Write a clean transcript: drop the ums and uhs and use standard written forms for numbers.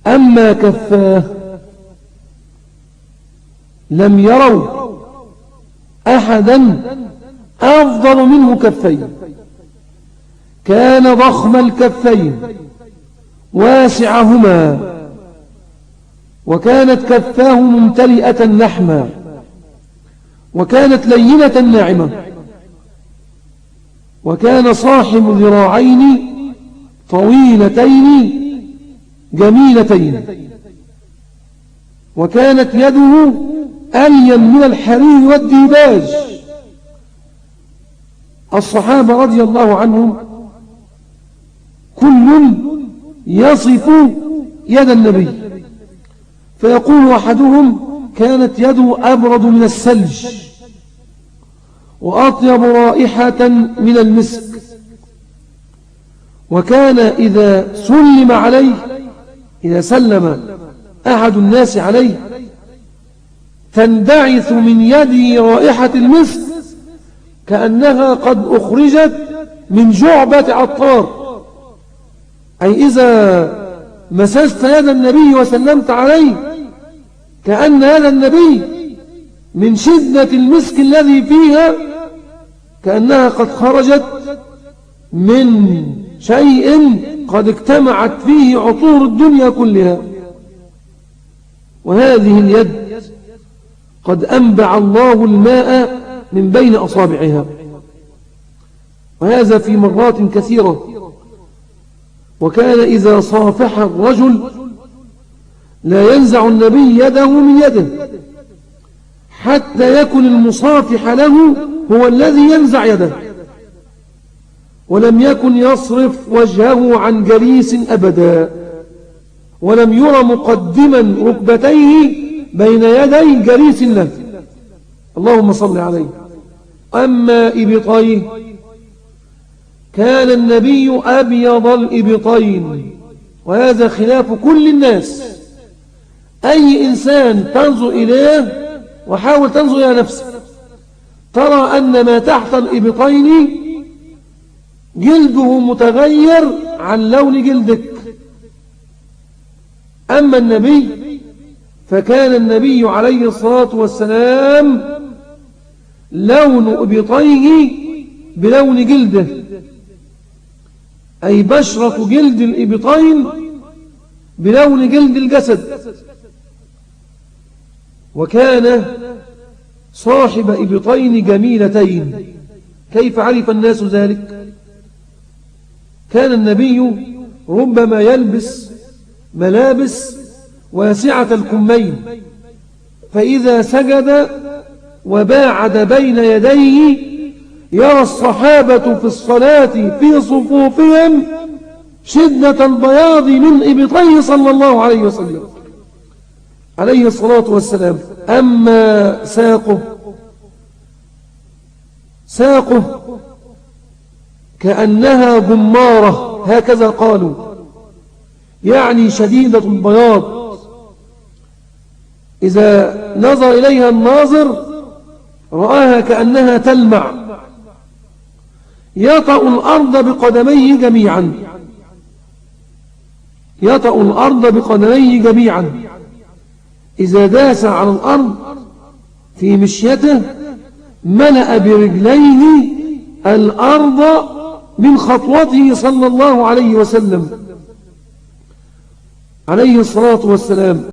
أما كفاه لم يروا أحدا أفضل منه كفين. كان ضخم الكفين واسعهما، وكانت كفاه ممتلئة لحما، وكانت لينة ناعمة، وكان صاحب ذراعين طويلتين جميلتين، وكانت يده ألين من الحرير والديباج. الصحابة رضي الله عنهم كل يصف يد النبي، فيقول أحدهم كانت يده أبرد من الثلج وأطيب رائحة من المسك، وكان إذا سلم عليه، إذا سلم أحد الناس عليه تندعث من يده رائحة المسك كأنها قد أخرجت من جعبة عطار. أي إذا مسست يد النبي وسلمت عليه كأن يد النبي من شدة المسك الذي فيها كأنها قد خرجت من شيء قد اجتمعت فيه عطور الدنيا كلها. وهذه اليد قد أنبع الله الماء من بين أصابعها، وهذا في مرات كثيرة. وكان إذا صافح الرجل لا ينزع النبي يده من يده حتى يكن المصافح له هو الذي ينزع يده، ولم يكن يصرف وجهه عن جليس أبدا، ولم ير مقدما ركبتيه بين يدي جليس له، اللهم صل عليه. أما إبطيه كان النبي أبيض الإبطين، وهذا خلاف كل الناس. أي إنسان تنظر إليه وحاول تنظر إلى نفسك ترى أن ما تحت الإبطين جلده متغير عن لون جلدك. أما النبي فكان النبي عليه الصلاة والسلام لون إبطيه بلون جلده، أي بشرة جلد الإبطين بلون جلد الجسد. وكان صاحب إبطين جميلتين. كيف عرف الناس ذلك؟ كان النبي ربما يلبس ملابس واسعة الكمين، فإذا سجد وباعد بين يديه يرى الصحابة في الصلاة في صفوفهم شدة البياض من إبطيه صلى الله عليه وسلم عليه الصلاة والسلام. أما ساقه كأنها جمارة، هكذا قالوا، يعني شديدة البياض، إذا نظر إليها الناظر رآها كأنها تلمع. يطأ الأرض بقدميه جميعا، يطأ الأرض بقدميه جميعا، إذا داس على الأرض في مشيته ملأ برجليه الأرض من خطوته صلى الله عليه وسلم عليه الصلاة والسلام.